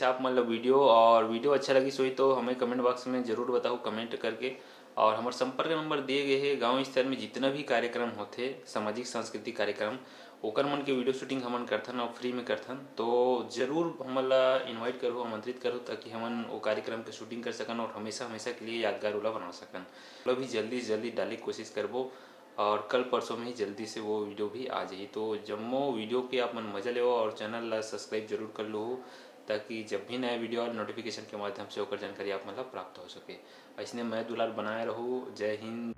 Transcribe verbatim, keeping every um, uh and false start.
आप मन ला वीडियो, और वीडियो अच्छा लगिस होही तो हमें कमेंट बॉक्स में जरूर बताहू कमेंट करके। और हमर संपर्क नंबर दिए गए हे। गांव स्तर में जितना भी कार्यक्रम होथे, सामाजिक सांस्कृतिक कार्यक्रम, ओकर मन के वीडियो शूटिंग हमन करथन और फ्री में करथन, तो जरूर हमन ला इनवाइट करहू, आमंत्रित करहू, ताकि हमन वो कार्यक्रम के शूटिंग कर सकन और हमेशा हमेशा के लिए यादगार ओला बना सकन। ओला भी जल्दी से जल्दी डाले के कोशिश करबो और कल परसों में ही जल्दी से वो वीडियो भी आ जाही। तो जम्मो वीडियो के आप मन मजा लेवो और चैनल ला सब्सक्राइब जरूर कर लो, ताकि जब भी नया वीडियो और नोटिफिकेशन के माध्यम से ओकर जानकारी आप मन ला प्राप्त हो सके। ऐसने मैं दुलार बनाए रहू। जय हिंद।